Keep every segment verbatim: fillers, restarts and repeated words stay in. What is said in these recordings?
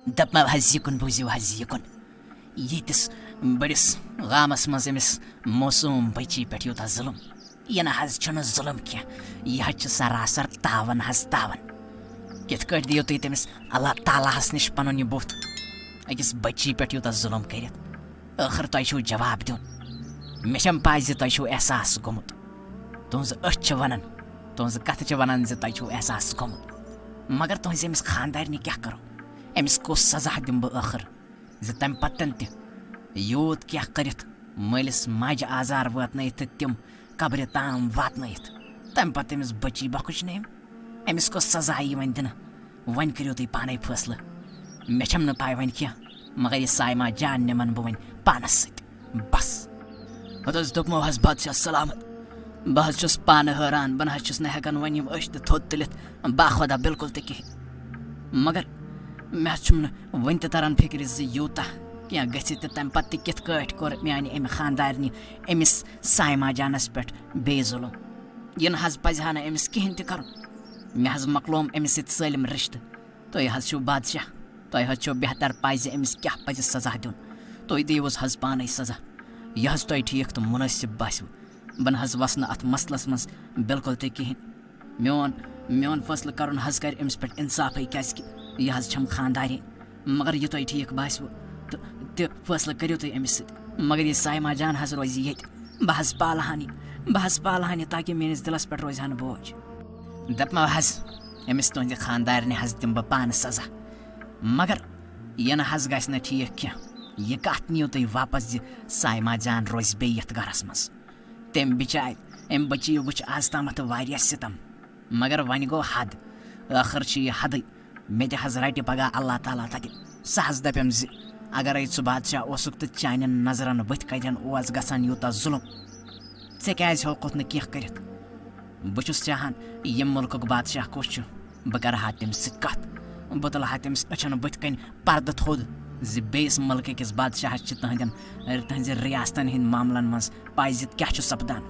دَپمو حظ، یہِ کُن بوٗزِو حظ، یہِ کُن۔ ییٖتِس بٔڑِس گامَس منٛز أمِس معصوٗم بٔچی پٮ۪ٹھ یوٗتاہ ظُلُم، یہِ نہ حظ چھُنہٕ ظُلُم کینٛہہ، یہِ حظ چھُ سراسر تاوَن حظ تاوَن۔ کِتھ کٲٹھۍ دِیِو تُہۍ تٔمِس اللہ تعالیٰ ہَس نِش پَنُن یہِ بُتھ؟ أکِس بٔچی پٮ۪ٹھ یوٗتاہ ظُلُم کٔرِتھ، ٲخٕر تۄہہِ چھُو جواب دیُن۔ مےٚ چھَم پَے زِ تۄہہِ چھُو احساس گوٚمُت۔ تُہٕنٛز أچھ چھِ وَنان، تُہٕنٛز کَتھٕ چھِ وَنان زِ تۄہہِ چھُو احساس گوٚمُت۔ مگر تُہٕنٛزِ أمِس خانٛدارنہِ کیٛاہ کَرو؟ أمِس کُس سزا دِمہٕ بہٕ ٲخٕر؟ زِ تَمہِ پَتہٕ تہِ یوٗت کینٛہہ کٔرِتھ، مٲلِس ماجہِ آزار واتنٲیِتھ تہٕ تِم قبرِ تام واتنٲیِتھ، تَمہِ پَتہٕ أمِس بٔچی بۄکھٕچ نہٕ أمۍ۔ أمِس کۄس سزا یی وۄنۍ دِنہٕ؟ وۄنۍ کٔرِو تُہۍ پانَے فٲصلہٕ۔ مےٚ چھَم نہٕ پَے وۄنۍ کینٛہہ، مگر یہِ سایما جان نِمَن بہٕ وۄنۍ پانَس سۭتۍ۔ بَس۔ ہُتھ حظ دوٚپمو حظ بادشاہ سلامت۔ بہٕ حظ چھُس پانہٕ حٲران، بہٕ نہ حظ چھُس نہٕ ہٮ۪کان وۄنۍ یِم أچھ تہِ تھوٚد تُلِتھ باخۄدا بالکل تہِ کِہیٖنۍ۔ مگر مےٚ حظ چھُم نہٕ وٕنہِ تہِ تران فِکرِ زِ یوٗتاہ کینٛہہ گٔژھِتھ تہِ تَمہِ پَتہٕ تہِ کِتھ کٲٹھۍ کوٚر میٛانہِ أمہِ خانٛدارنہِ أمِس سایما جانَس پٮ۪ٹھ بے ظُلُم۔ یہِ نہ حظ پَزِ ہا نہٕ أمِس کِہیٖنۍ تہِ کَرُن۔ مےٚ حظ مۄکلوم أمِس سۭتۍ سٲلِم رِشتہٕ۔ تُہۍ حظ چھِو بادشاہ، تۄہہِ حظ چھِو بہتر پَے زِ أمِس کیٛاہ پَزِ سزا دیُن۔ تُہۍ دِیِوُس حظ پانَے سزا۔ یہِ حظ تۄہہِ ٹھیٖک تہٕ مُنٲسِب باسِوٕ۔ بہٕ نہ حظ وَسہٕ نہٕ اَتھ مسلَس منٛز بالکل تہِ کِہیٖنۍ۔ میون، میون فٲصلہٕ کَرُن حظ کَرِ أمِس پٮ۪ٹھ اِنصافٕے، کیٛازِکہِ یہِ حظ چھَم خانٛدارِنۍ۔ مگر یہِ تۄہہِ ٹھیٖک باسِوٕ تہٕ تہِ فٲصلہٕ کٔرِو تُہۍ أمِس سۭتۍ۔ مگر یہِ سایما جان حظ روزِ ییٚتہِ۔ بہٕ حظ پالہٕ ہن یہِ، بہٕ حظ پالہٕ ہن یہِ، تاکہِ میٲنِس دِلس پٮ۪ٹھ روزِ ہن بوج۔ دپمو حظ، أمِس تُہنٛدِ خانٛدارنہِ حظ دِمہٕ بہٕ پانہٕ سزا۔ مگر یہِ نہٕ حظ گژھِ نہٕ ٹھیٖک کینٛہہ۔ یہِ کتھ نِیِو تُہۍ واپس زِ سایما جان روزِ بیٚیہِ یتھ گرس منٛز۔ تٔمۍ بچارِ، أمۍ بچی وٕچھ آز تامتھ واریاہ ستم، مگر وۄنۍ گوٚو حد۔ ٲخٕر چھِ یہِ حدٕے۔ مےٚ تہِ حظ رَٹہِ پگاہ اللہ تعالیٰ تَتہِ۔ سُہ حظ دَپٮ۪م زِ اگرَے ژٕ بادشاہ اوسُکھ تہٕ چانٮ۪ن نظرَن بٕتھِ کَنٮ۪ن اوس گژھان یوٗتاہ ظُلُم، ژےٚ کیٛازِ ہیوٚکُتھ نہٕ کینٛہہ کٔرِتھ؟ بہٕ چھُس چاہان ییٚمہِ مُلکُک بادشاہ کُس چھُ، بہٕ کَرٕ ہا تٔمِس سۭتۍ کَتھ۔ بہٕ تُلہٕ ہا تٔمِس أچھَن بٕتھِ کَنۍ پردٕ تھوٚد زِ بیٚیِس مُلکہٕ کِس بادشاہَس چھِ تٕہٕنٛدٮ۪ن، تٕہٕنٛزِ رِیاستَن ہِنٛدۍ معاملَن منٛز پَے زِ کیٛاہ چھُ سَپدان۔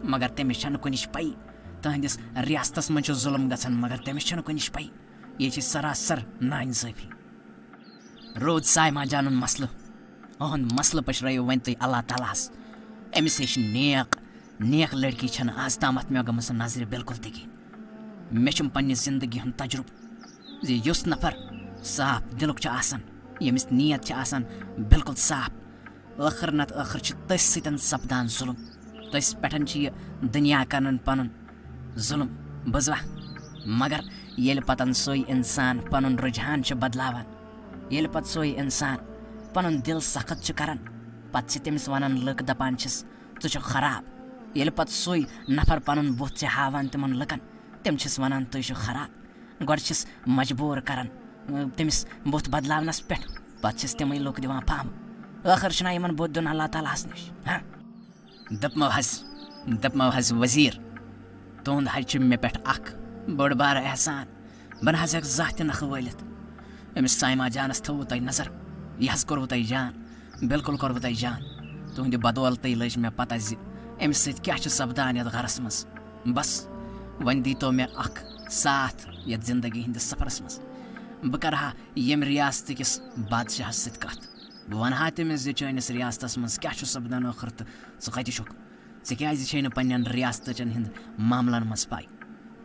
مگر تٔمِس چھَنہٕ کُنِچ پَیی۔ تہنٛدِس ریاستس منٛز چھُ ظُلم گژھان، مگر تٔمِس چھَنہٕ کُنِچ پَیی۔ یہِ چھِ سراسر ناانصٲفی۔ روٗد سایما جانُن مسلہٕ۔ اُہُنٛد مسلہٕ پٔشرٲیِو وۄنۍ تُہۍ اللہ تعالیٰ ہَس۔ أمِس ہِش نیک، نیک لڑکی چھَنہٕ آز تامَتھ مےٚ گٔمٕژ نظرِ بالکل تہِ کِہیٖنۍ۔ مےٚ چھُم پننہِ زندگی ہُنٛد تجربہٕ زِ یُس نفر صاف دِلُک چھُ آسان، ییٚمِس نیت چھِ آسان بالکل صاف، ٲخٕر نتہٕ ٲخٕر چھِ تٔتھۍ سۭتۍ سپدان ظُلُم۔ تٔسۍ پٮ۪ٹھ چھِ یہِ دُنیا کران پنُن ظُلُم۔ بوٗزوا؟ مگر ییٚلہِ پتن سُے انسان پنُن رُجحان چھُ بدلاوان، ییٚلہِ پتہٕ سُے انسان پنُن دِل سخت چھُ کران، پتہٕ چھِ تٔمِس ونان لُکھ، دپان چھِس، "ژٕ چھُکھ خراب۔" ییٚلہِ پتہٕ سُے نفر پنُن بُتھ چھِ ہاوان تِمن لُکن، تِم چھِس ونان، "تُہۍ چھِو خراب۔" گۄڈٕ چھِس مجبوٗر کران، اۭں، تٔمِس بُتھ بدلاونس پٮ۪ٹھ۔ پتہٕ چھِس تِمٕے لُکھ دِوان پھاہمہٕ۔ ٲخٕر چھُنہ یِمن بُتھ دیُن اللہ تعالیٰ ہس نِش؟ ہاں؟ دپمو حظ، دپمو حظ وزیر، تُہُنٛد حظ چھُ مےٚ پٮ۪ٹھ اکھ بوٚڑ بارٕ احسان۔ بہٕ نہ حظ ہٮ۪کہٕ زانٛہہ تہِ نکھٕ وٲلِتھ۔ أمِس سایما جانس تھٲووٕ تۄہہِ نظر، یہِ حظ کوٚروٕ تۄہہِ جان، بالکل کوٚروٕ تۄہہِ جان۔ تُہنٛدِ بدولتٕے لٔج مےٚ پتہ زِ أمِس سۭتۍ کیٛاہ چھُ سپدان یتھ گرس منٛز۔ بس، وۄنۍ دیٖتو مےٚ اکھ ساتھ یتھ زندگی ہٕنٛدِس سفرس منٛز۔ بہٕ کرٕ ہا ییٚمہِ ریاستہٕ کِس بادشاہس سۭتۍ کتھ۔ بہٕ ونہٕ ہا تٔمِس زِ چٲنِس ریاستس منٛز کیٛاہ چھُ سپدان ٲخٕر تہٕ ژٕ کتہِ چھُکھ؟ ژےٚ کیٛازِ چھے نہٕ پننٮ۪ن ریاستہٕ چٮ۪ن ہٕنٛدۍ معاملن منٛز پَے؟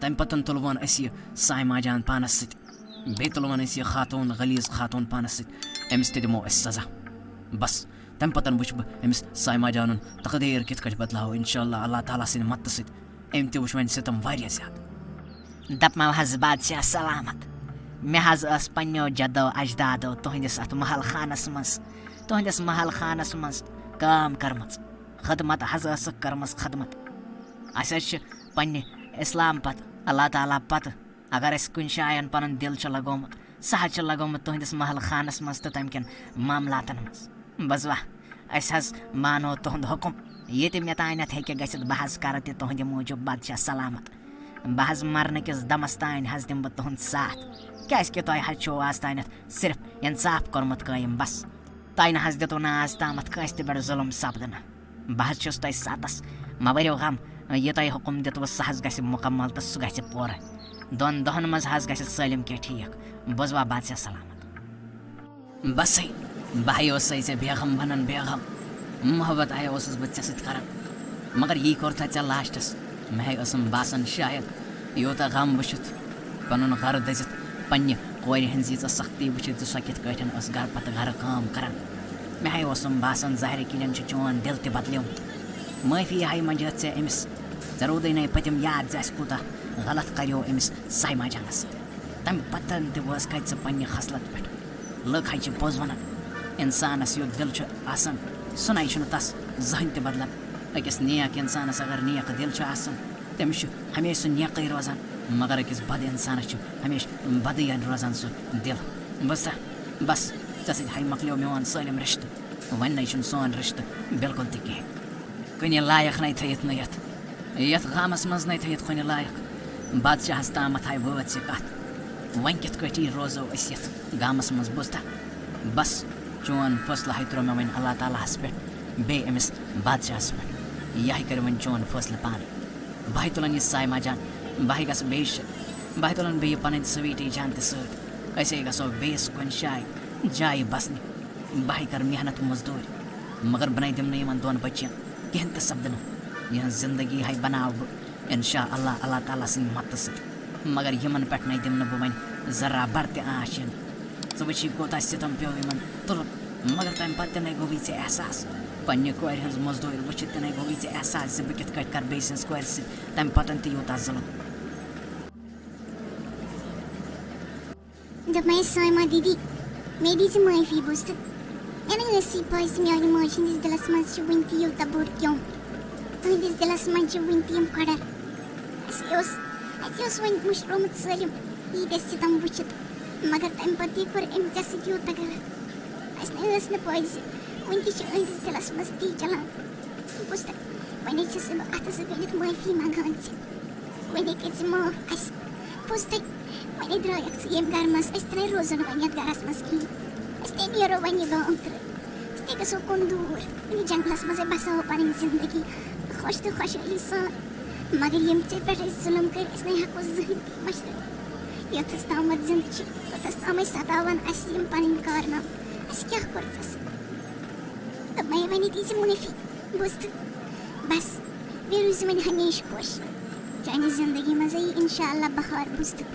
تَمہِ پتہٕ تُلوون أسۍ یہِ سایما جان پانس سۭتۍ۔ بیٚیہِ تُلوون أسۍ یہِ خاتوٗن، غلیظ خاتوٗن پانس سۭتۍ۔ أمِس تہِ دِمو أسۍ سزا۔ بس، تَمہِ پتہٕ وٕچھٕ بہٕ أمِس سایما جانُن تقدیٖر کِتھ کٲٹھۍ بدلاوو، انشاءاللہ، اللہ تعالیٰ سٕنٛدِ مدتہٕ سۭتۍ۔ أمۍ تہِ وٕچھ وۄنۍ ستم واریاہ زیادٕ۔ دپمو حظ بادشاہ سلامت، مےٚ حظ ٲس پننیو جدو اجدادو تُہنٛدِس اتھ محل خانس منٛز، تُہنٛدِس محل خانس منٛز کٲم کٔرمٕژ، خدمت حظ ٲسٕکھ کٔرمٕژ، خدمت۔ اسہِ حظ چھِ پننہِ اسلام پتہٕ، اللہ تعالیٰ پتہٕ، اگر اسہِ کُنہِ جایہِ پنُن دِل چھُ لگومُت، سُہ حظ چھُ لگومُت تُہنٛدِس محل خانس منٛز تہٕ تمہِ کٮ۪ن معاملاتن منٛز۔ بوٗزوا، أسۍ حظ مانو تُہُنٛد حُکُم۔ یہِ تہِ مےٚ تانٮ۪تھ ہیٚکہِ گٔژھِتھ، بہٕ حظ کرٕ تہِ تُہنٛدِ موٗجوٗب بادشاہ سلامت۔ بہٕ حظ مرنہٕ کِس دمس تانۍ حظ دِمہٕ بہٕ تُہُنٛد ساتھ، کیازِ کہِ تۄہہِ حظ چھُو آز تانٮ۪تھ صرف انصاف کوٚرمُت قٲیِم بس۔ تۄہہِ نہٕ حظ دِتوُ نہٕ آز تامتھ کٲنٛسہِ تہِ پٮ۪ٹھ ظُلُم سپدنہٕ۔ بہٕ حظ چھُس تۄہہِ ستس، مہ بٔرِو غم، یہِ تۄہہِ حُکُم دیُتوُ سُہ حظ گژھِ مُکمل تہٕ سُہ گژھِ پوٗرٕ۔ دۄن دۄہن منٛز حظ گژھِ سٲلِم کینٛہہ ٹھیٖک۔ بوٗزوا بادشاہ سلامت؟ بسٕے، بہٕ ہَے اوسَے ژےٚ بیغم وَنان، بیغم۔ محبت ہَے اوسُس بہٕ ژےٚ سۭتۍ کران، مگر یی کوٚر تھا ژےٚ لاسٹَس۔ مےٚ ہَے ٲسٕم باسان شاید یوٗتاہ غم وٕچھِتھ، پَنُن گَرٕ دٔزِتھ، پنٛنہِ کورِ ہِنٛز ییٖژاہ سختی وٕچھِتھ زِ سۄ کِتھ کٲٹھۍ ٲس گَرٕ پَتہٕ گَرٕ کٲم کران۔ مےٚ ہَے اوسُم باسان ظاہرِ کِنٮ۪ن چھُ چون دِل تہِ بدلیومُت۔ معٲفی ہَے منٛجٲتھ ژےٚ أمِس۔ ژےٚ روٗدٕے نَے پٔتِم یاد زِ اَسہِ کوٗتاہ غلط کریو أمِس سایما جانَس سۭتۍ۔ تَمہِ پَتہٕ تہِ وٲژ کَتہِ ژٕ پنٛنہِ خصلت پٮ۪ٹھ؟ لُکھ ہَے چھِ پوٚز وَنان، اِنسانَس یُتھ دِل چھُ آسان، سُہ نَے چھُنہٕ تَس زٕہٕنۍ تہِ بدلان۔ أکِس نیک اِنسانَس اگر نیک دِل چھُ آسان، تٔمِس چھُ ہمیشہِ سُہ نیکٕے روزان، مگر أکِس بد اِنسانَس چھُ ہمیشہِ بدٕے یَن روزان سُہ دِل۔ بوٗزتھا؟ بس، ژےٚ سۭتۍ ہَے مۄکلیو میون سٲلِم رِشتہٕ۔ وۄنۍ نَے چھُنہٕ سون رِشتہٕ بِلکُل تہِ کِہیٖنۍ۔ کُنہِ لایق نَے تھٲیِتھ نہٕ یَتھ، یَتھ گامَس منٛز نَے تھٲیِتھ کُنہِ لایق۔ بادشاہَس تامَتھ ہَے وٲژ یہِ کَتھ۔ وۄنۍ کِتھ کٲٹھۍ روزو أسۍ یَتھ گامَس منٛز؟ بوٗزتھا؟ بس، چون فٲصلہٕ ہَے ترٛوو مےٚ وۄنۍ اللہ تعالیٰ ہَس پٮ۪ٹھ، بیٚیہِ أمِس بادشاہَس پٮ۪ٹھ۔ یہِ ہَے کَرِ وۄنۍ چون فٲصلہٕ پانَے۔ بہٕ ہَے تُلَن یہِ سایما جان، بہٕ ہَے گژھٕ بیٚیِس جایہِ، بہٕ ہَے تُلَن بیٚیہِ پَنٕنۍ سویٖٹی جان تہِ سۭتۍ۔ أسۍ ہَے گژھو بیٚیِس کُنہِ جایہِ، جایہِ بَسنہِ۔ بہٕ ہَے کَرٕ محنت مٔزدوٗرۍ، مگر بہٕ نَے دِمہٕ نہٕ یِمَن دۄن بَچَن کِہیٖنۍ تہِ سَپدٕنہٕ۔ یِہٕنٛز زِندگی ہَے بَناوٕ بہٕ اِنشاء اللہ، اللہ تعالیٰ سٕنٛدِ مدتہٕ سۭتۍ۔ مگر یِمَن پٮ۪ٹھ نَے دِمہٕ نہٕ بہٕ وۄنۍ ذرا بر تہِ آنٛچ یِنہٕ۔ ژٕ وٕچھی کوٗتاہ سِتَم پیوٚو یِمَن تُلُن، مگر تَمہِ پَتہٕ تہِ نَے گوٚوُے ژےٚ احساس۔ پنٛنہِ کورِ ہٕنٛز مٔزدوٗرۍ وٕچھِتھ تہِ نَے گوٚوُے ژےٚ احساس زِ بہٕ کِتھ کٲٹھۍ کَرٕ بیٚیہِ سٕنٛزِ کورِ سۭتۍ تَمہِ پَتَن تہِ یوٗتاہ ظُلُم۔ دوٚپمَے، سایما دیٖدی، مےٚ دیٖزِ معٲفی، بوٗزتھٕ؟ مےٚ نَے ٲسی پَے زِ میٛانہِ ماجہِ ہِنٛدِس دِلَس منٛز چھِ وٕنہِ تہِ یوٗتاہ بوٚڑ کیوٚم۔ تُہٕنٛدِس دِلَس منٛز چھِ وٕنہِ تہِ یِم کۄڈَر۔ اَسہِ اوس، اَسہِ اوس وۄنۍ مٔشرومُت سٲلِم ییٖتیٛاہ سِتَم وٕچھِتھ، مگر تَمہِ پَتہٕ تہِ کوٚر أمۍ ژےٚ سۭتۍ یوٗتاہ غلط۔ اَسہِ نَے ٲس نہٕ پَے زِ وٕنہِ تہِ چھِ أہٕنٛدِس دِلَس منٛز تی چَلان۔ بوٗزتھٕ، وۄنۍ چھَس بہٕ اَتھٕ زٕ گٔنٛڈِتھ معٲفی منٛگان ژےٚ۔ وۄنۍ کٔرۍ زِ معاف اَسہِ۔ بوٗزتھٕ، وۄنۍ درٛایَکھ ژٕ ییٚمہِ گَرٕ منٛز، أسۍ تہِ نَے روزو نہٕ وۄنۍ یَتھ گَرَس منٛز کِہیٖنۍ۔ أسۍ تے نیرو وۄنۍ یہِ گام ترٛٲوِتھ۔ أسۍ تے گژھو کُن دوٗر، کُنہِ جنٛگلَس منٛزٕے بَساوو پَنٕنۍ زِندگی خۄش تہٕ خۄشحٲلی سان۔ مگر یِم ژےٚ پٮ۪ٹھ أسۍ ظُلُم کٔرۍ، أسۍ نَے ہٮ۪کو زٕہٕنۍ تہِ مٔشرٲوِتھ۔ یوٚتَس تامَتھ زِندٕ چھِ، توٚتَس تامَے سَتاوَن اَسہِ یِم پَنٕنۍ کارنامہٕ۔ اَسہِ کیٛاہ کوٚر ژےٚ سۭتۍ؟ دوٚپمَے، وۄنۍ دیٖزِ معٲفی۔ بوٗزتھٕ؟ بس، بیٚیہِ روٗزِ وۄنۍ ہمیشہِ خۄش۔ چانہِ زندگی منٛز یی اِنشاءاللہ بہار، بوٗزتھٕ؟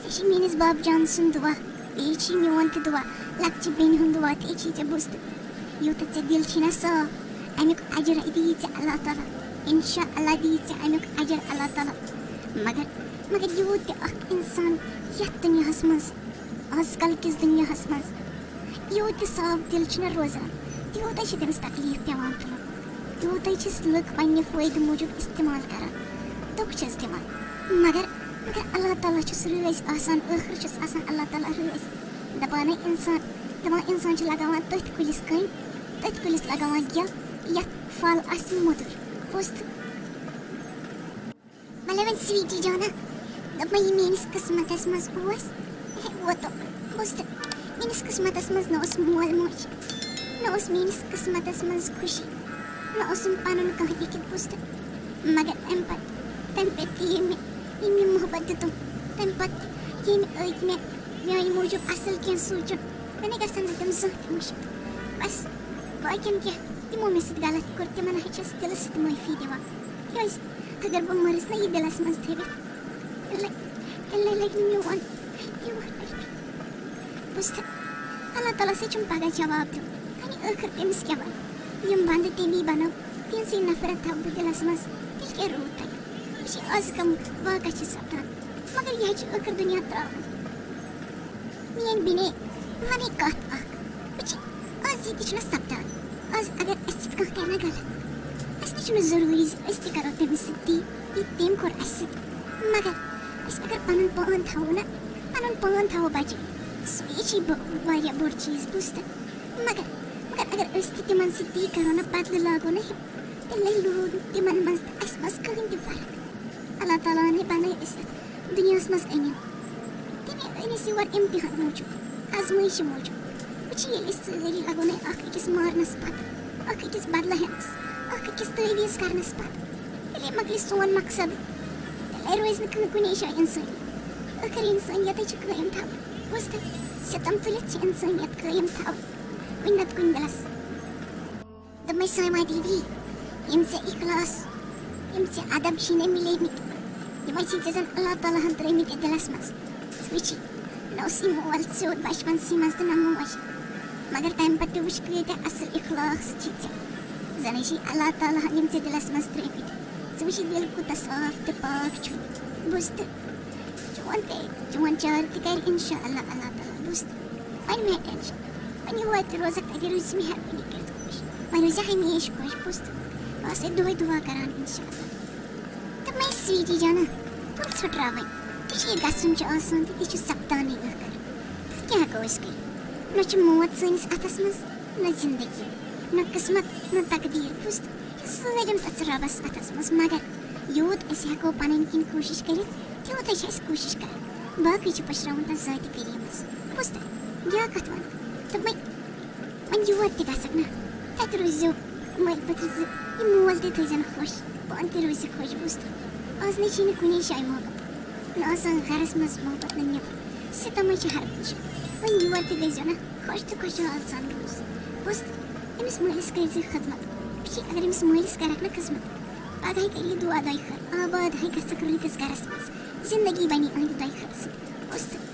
ژےٚ چھِ میٛٲنِس باب جان سُنٛد دُعا، بیٚیہِ چھی میون تہِ دُعا، لۄکچہِ بیٚنہِ ہُنٛد دُعا تہِ چھی ژےٚ، بوٗزتھٕ؟ یوٗتاہ ژےٚ دِل چھی نا صاف، اَمیُک اجر دِیی ژےٚ اللہ تعالیٰ۔ اِنشاءاللہ دِیی ژےٚ اَمیُک اجر اللہ تعالیٰ۔ مگر، مگر یوٗت تہِ اَکھ اِنسان یَتھ دُنیاہَس منٛز، آز کل کِس دُنیاہَس منٛز، یوٗت تہِ صاف دِل چھُنہ روزان، تیوٗتاہ چھِ تٔمِس تکلیٖف پٮ۪وان تُلُن، تیوٗتاہ چھِس لُکھ پنٛنہِ فٲیدٕ موٗجوٗب استعمال کران، دُکھ چھِس دِوان۔ مگر، مگر اللہ تعالیٰ چھُس رٲضۍ آسان، ٲخرَس چھُس آسان اللہ تعالیٰ رٲضۍ۔ دَپان ہے اِنسان، دَپان اِنسان چھُ لگاوان تٔتھۍ کُلِس کٔنۍ، تٔتھۍ کُلِس لگاوان گٮ۪ل، یَتھ پھل آسہِ موٚدُر۔ بوٗزتھٕ؟ مطلب وۄنۍ سویٖٹی جانا، دوٚپمَے، یہِ میٛٲنِس قٕسمَتَس منٛز اوس، تہِ ہے ووتُم۔ بوٗزتھٕ، میٛٲنِس قٕسمَتَس منٛز نہ اوس مول موج، نہ اوس میٛٲنِس قٕسمَتَس منٛز خوشی، نہ اوسُم پَنُن کانٛہہ لیکھِتھ، بوٗزتھٕ۔ مگر تَمہِ پَتہٕ، تَمہِ پَتہٕ تہِ ییٚمۍ مےٚ، ییٚمۍ مےٚ محبت دیُتُم، تَمہِ پَتہٕ تہِ ییٚمۍ أکۍ مےٚ میٛانہِ موٗجوٗب اَصٕل کینٛہہ سوٗنٛچُن، مےٚ نَے گژھن نہٕ تِم زانٛہہ تہِ مٔشِتھ۔ بَس، باقیَن کیٛاہ، تِمو مےٚ سۭتۍ غلط کوٚر، تِمَن ہے چھَس دِلہٕ سۭتۍ معٲفی دِوان۔ کیٛازِ؟ اگر بہٕ مٔرٕس نہ یہِ دِلَس منٛز تھٲوِتھ، تیٚلہِ، تیٚلہِ لَگہِ نہٕ میون یہِ وَتھ۔ بوٗزتھٕ، اللہ تعالیٰ سۭتۍ چھُم پَگاہ جواب دیُن۔ یعنی ٲخٕر تٔمِس کیٛاہ وَنہٕ؟ یِم بنٛدٕ تٔمی بَنٲو، تِہِنٛزٕے نفرت تھاوٕ بہٕ دِلَس منٛز۔ تیٚلہِ کیٛاہ روٗد تَتہِ؟ یہِ چھِ آز کَم واقعہ چھِ سَپدان۔ مگر یہِ ہے چھِ ٲخٕر دُنیا ترٛاوُن۔ میٛٲنۍ بیٚنے، بہٕ وَنے کَتھ اَکھ۔ وٕچھ، آز یہِ تہِ چھُنہ سَپدان۔ آز اگر اَسہِ سۭتۍ کانٛہہ کَرِ نہ غلط، اَسہِ نہ چھُنہٕ ضروٗری زِ أسۍ تہِ کَرو تٔمِس سۭتۍ تی، یہِ تٔمۍ کوٚر اَسہِ سۭتۍ۔ مگر أسۍ اگر پَنُن پان تھاوو نہ، پَنُن پان تھاوو بَچٲیِتھ، سُے چھِ بٔ-، واریاہ بوٚڑ چیٖز، بوٗزتھٕ۔ مگر، مگر اگر أسۍ تہِ تِمَن سۭتۍ تی کَرو نہ، بدلہٕ لاگو نہ ہیوٚن، تیٚلہِ لوٗر نہٕ تِمَن منٛز تہٕ اَسہِ منٛز کٕہٕنۍ تہِ فرق۔ اللہ تعالیٰ ہَن ہے بَنٲے أسۍ یَتھ دُنیاہَس منٛز أنِتھ۔ تٔمۍ أنۍ أسۍ یور اِمتِحان موٗجوٗب، آزمٲیشہِ موٗجوٗب۔ وٕچھ، ییٚلہِ أسۍ سٲری لَگو نَے اَکھ أکِس مارنَس پَتہٕ، اَکھ أکِس بدلہٕ ہٮ۪نَس، اَکھ أکِس تعویٖذ کَرنَس پَتہٕ، تیٚلے مۄکلہِ سون مقصد، تیٚلے روزِ نہٕ کانٛہہ کُنے جایہِ اِنسٲنیت۔ ٲخٕر اِنسٲنیتٕے چھِ قٲیِم تھاوٕنۍ، بوٗزتھٕ؟ ستم تُلِتھ چھِ اِنسٲنیت قٲیِم تھاوٕنۍ کُنہِ نتہٕ کُنہِ دِلس۔ دوٚپمَے، سٲیمہ دیدی، یِم ژےٚ اخلاص، یِم ژےٚ ادب چھِی نہ مِلیمٕتۍ، یِمَے چھِی ژےٚ زَن اللہ تعالیٰ ہَن ترٛٲومٕتۍ یَتھ دِلَس منٛز۔ ژٕ وٕچھی، نہ اوسُے مول سیوٚد بَچپَن سی منٛز تہٕ نہ موج، مگر تَمہِ پَتہٕ تہِ وٕچھ کۭتیٛاہ اَصٕل اخلاص چھِی ژےٚ۔ زَنٕے چھِی اللہ تعالیٰ ہَن یِم ژےٚ دِلَس منٛز ترٛٲومٕتۍ۔ ژٕ وٕچھی دِل کوٗتاہ صاف تہٕ پاک چھُ۔ بوٗزتھٕ؟ چون تہِ، چون چارٕ تہِ کَرِ اِنشاء اللہ اللہ تعالیٰ۔ بوٗزتھٕ؟ وۄنۍ مہ ہےٚ ٹٮ۪نشَن، وۄنۍ یور تہِ روزَکھ، تَتہِ روٗزِ مہربٲنی کٔرِتھ خۄش۔ وۄنۍ روزِ ہمیشہِ خۄش۔ بوٗزتھٕ؟ بہٕ آسَے دۄہَے دُعا کَران اِنشاء اللہ۔ تہٕ مےٚ سویٹی جانا، تُل ژھٕٹراو وۄنۍ۔ تہِ چھُ یہِ گژھُن چھُ آسان تہٕ تہِ چھُ سَپدانٕے ٲخٕر۔ تَتھ کیٛاہ ہٮ۪کو أسۍ کٔرِتھ؟ نہ چھُ موت سٲنِس اَتھَس منٛز، نہ زِندگی، نہ قٕسمت، نہ تقدیٖر۔ بوٗزتھٕ؟ یہِ سٲلِم تَتھ رۄبَس اَتھَس منٛز، مگر یوٗت أسۍ ہٮ۪کو پَنٕنۍ کِنۍ کوٗشِش کٔرِتھ، تیوٗتٕے چھِ اَسہِ کوٗشِش کَرٕنۍ۔ باقٕے چھِ پٔشراوُن تَتھ ذاتِ کریٖمَس۔ بوٗزتھٕ؟ بیٛاکھ کَتھ وَنہٕ، دوٚپمَے، وۄنۍ یور تہِ گژھکھ نہ، تَتہِ روٗزِو مٲلۍ پٲٹھۍ زِ یہِ مول تہِ تھٲیزٮ۪ن خۄش، پانہٕ تہِ روٗزِ خۄش۔ بوٗزتھٕ؟ آز نَے چھِی نہٕ کُنے جایہِ محبت، نہ آسان گَرَس منٛز محبت نہ نٮ۪بر، ستمٕے چھِ ہر کُنہِ جایہِ۔ وۄنۍ یور تہِ گٔژھۍزیو نہ، خۄش تہٕ خۄشحال سان روٗزِو۔ بوٗزتھٕ؟ أمِس مٲلِس کٔرۍزِ خدمت۔ وٕچھی، اگر أمِس مٲلِس کَرَکھ نہ خدمت، پَگہٕے کَرِ یہِ دُعا دۄیہِ خٲر، آباد ہے گژھکھ رٕتِس گَرَس منٛز، زِندگی بَنی أہٕنٛدِ دۄیہِ خٲر سۭتۍ۔ بوٗزتھٕ؟